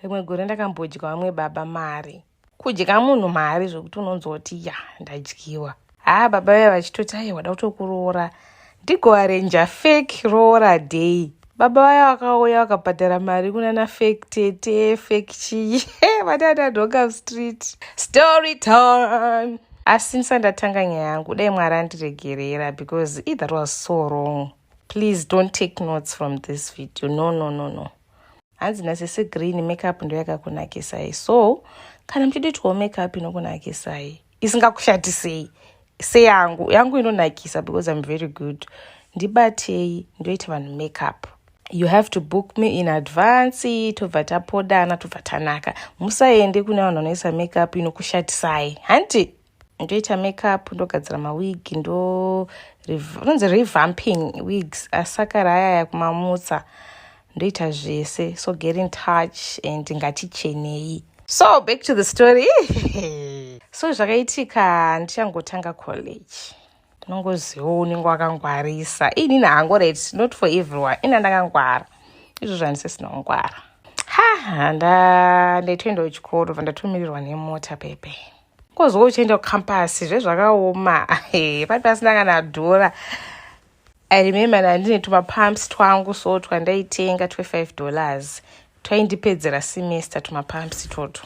Rimwe gore ndakambodya vamwe baba mari, kudya munhu mari zvekuti unonzoti, ya, ndadyiwa. Haa, baba vaya vachitoti, "Aiwa, da kutokuroora, ndigoarrange fake roora day." Baba vaya vakauya, vakabhadhara mari kunana fake tete, fake chii, vatata street. Story time. Asi ndisati ndatanga nyaya yangu, dai Mwari andiregerera, because that was so wrong. Please don't take notes from this video. No, no, no, no. Hanzi nasese green makeup ndo yakakunakisai. So kana muchidoitwawo makeup inokunakisai, isingakushatisei seyangu, yangu inonakisa because I'm very good, ndibatei, ndoita vanhu makeup. You have to book me in advance, tobva tapodana, tobva tanaka. Musaende kune vanhu vanoisa makeup inokushatisai. Hanti ndoita makeup, ndogadzira mawig, ndo rinonzi revamping wigs, asakara ayaya kumamutsa, ndoita zvese. So get in touch and ngatichenei. So back to the story. So zvakaitika, ndichangotanga college, unongozivo unenge wakangwarisa. Inini hangu, right, not for everyone, ina ndakangwara, izvo zvandisisina kungwara. Ha, ndaitoenda kuchikoro, bva ndatomirirwa nemota pepe. Kozwa uchienda kucampus, zvezvakaoma, pari pasina kana dhora. I remember ndandine tumapumps twangu, so twandaitenga twe$5, twaindipedzera semester tumapumps toto,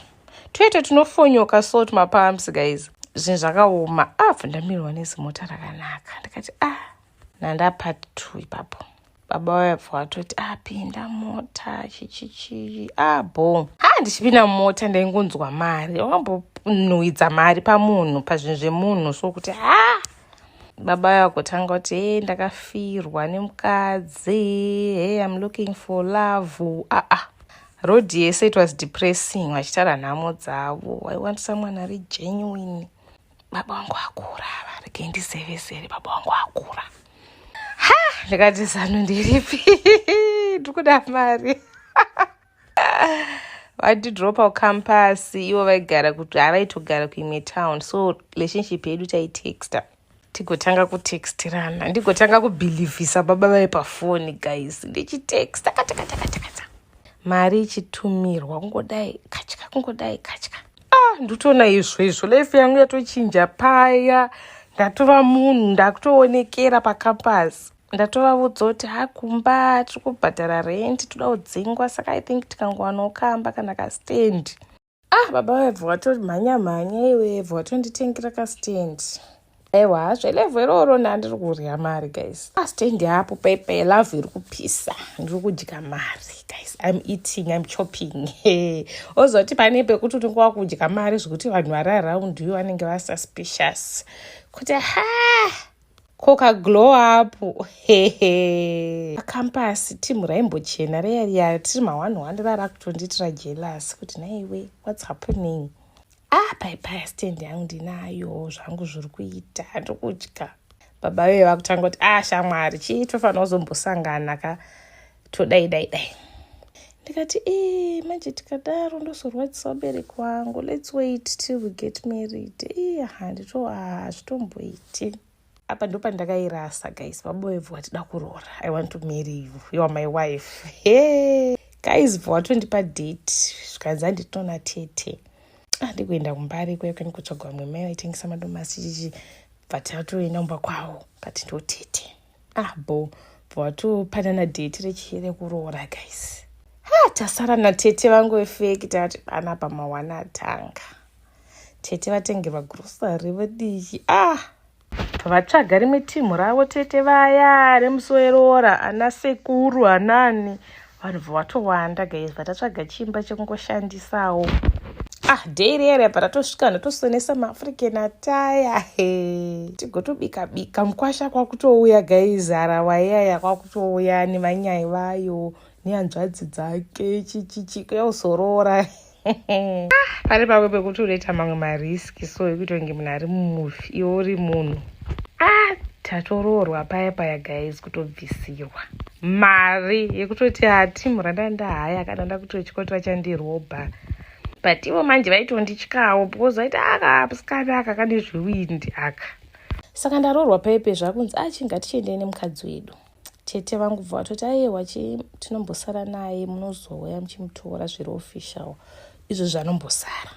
toita tunofonyoka. So tumapumps, guys, zvinhu zvakaoma. Abva ndamirwa nezimota rakanaka. Ndikati, "Ah, nanda part two ipapo." Baba vayabva vatoti, "Apinda mota." Chichichii, ah, bo. Ha, ndichipinda mumota, ndaingonzwa mari, wakambonhuhwidza mari pamunhu, pazvinhu zvemunhu. So kuti, ha, baba vagotanga kuti, "He, ndakafirwa nemukadzi. Hey, I'm looking for love." Aa, ah, road yese it was depressing, vachitaura nhamo dzavo. "I want someone ari genuine." Baba vangu akura ava, regai ndizevezere. Baba vangu akura. Ha, ndikati, "Zano ndiripi? Ndikuda mari." Vandidropa kucampus. Ivo vaigara kuti havaitogara kuimwe town, so relationship yedu taitexta. Tigotanga kutextirana, ndigotanga kubhilivhisa baba vai pafoni, guys, ndichitexta katakatakataka, mari ichitumirwa, kungodai katya, kungodai katya. Ah, nditoona izvo izvo, life yangu yatochinja paya. Ndatova munhu, ndakutoonekera pacampus. Ndatovaudza kuti, "Hakumba tiri kubhadhara rent, toda kudzingwa, saka I think tikangowanawo kamba kana kastand." Ah, baba vaibva vatomhanya mhanya iwe, bva vatonditengera kastand. Aiwa, zvelevel iroro, ndandiri kurya mari, guys. Astand apo paipai, love iri kupisa, ndiri kudya mari, guys. I'm eating, I'm chopping. Ozoti pane pekuti unenge wakudya mari zvekuti vanhu vari around you vanenge vasuspicious kuti, ha, koka glow up. Hehe, pacampus timu raimbochena riya riya, tiri ma1 1, rara kutondiitira jealous kuti, "Naiwe, what's happening?" Ah, paipai, stand yangu ndinayo, zvangu zviri kuita, ndokudya. Baba veve vakutanga kuti, "Ah, shamwari, chii, tofanira kuzombosangana ka, todai dai dai." Ndikati, "E, manje tikadaro ndozorwadzisa vabereki wangu. Let's wait till we get married." E, handito, hazvitomboiti. Apa ndo pandakairasa, guys. Baba vebva vatida kuroora. "I want to marry you, you are my wife." He, guys, bva watondipa date, zvikanzi, "Handitona tete." Andikuenda kumbari kwekweni kutsvaga vamwe mai vaitengesa madomasi, chichi, bva tatoenda kumba kwavo, kati ndotete. Ah, bo, bva watopanana date rekuroora, guys. Ha, tasara natete vangu vefake. Takati panapa mawana atanga, tete vatengerwa grocery, vadiki. Ah, vatsvaga rimwe timu ravo, tete vaya remusi weroora, ana sekuru, anani, vanhu bva vatowanda, guys. Vatatsvaga chimba chekungoshandisawo. Ah, day rere bva tatosvika, ndatosonesa maAfrican attire. He, tigotobika bika, mukwasha kwakutouya, guys. Harawa iyaya kwakutouya nevanyai vayo nehanzvadzi dzake, chichichi, kuyauzoroora. Pane pamwe pekuti unoita mamwe marisks, so ekuti kunge munhu ari mumovie, iwe uri munhu. Ah, tatoroorwa paya paya, guys, kutobvisirwa mari yekutoti hatimu randandahaya kana ndakutotya kuti vachandirobha. But ivo manje vaitondityawo because vaiti, "Aka musikana aka kane zviwindi aka." Saka ndaroorwa paipe, zvakunzi, "Achinga tichiendei nemukadzi wedu." Tete vangu bva vatoti, "Aiwa, chi tinombosara naye, munozouya muchimutora zviri official." Izvo zvanombosara.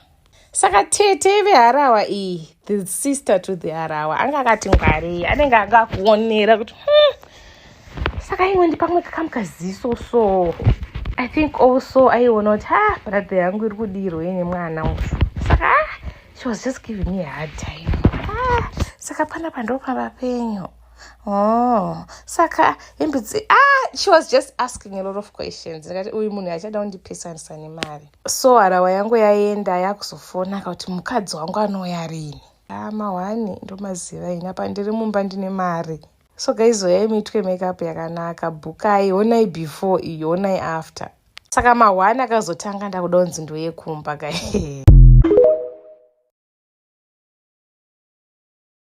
Saka tete veharawa iyi, the sister to the harawa, anga akati ngwarei, anenge anga akuonera kuti, Saka imwe ndipamwe kakamukaziso. So I think also aiona kuti, ha, brother yangu iri kudirwei nemwana uyu. Saka, ah, she was just giving me a hard time. Ah, saka panapa ndo pamba penyu? Oh, saka hembe dzi, ah, she was just asking a lot of questions. Ndikati uyu munhu achada kundipesanisa nemari. So harawa yangu yaenda, yakuzofona kuti, "Mukadzi wangu anouya rini?" Ah, mahwani ndomaziva ini, apa ndiri mumba, ndine mari. So guys, oyai muitwe makeup yakanaka, bhukai, onai before iyi, onai after. Saka mahwani akazotanga, ndakuda kunzi ndoyekumba, guys.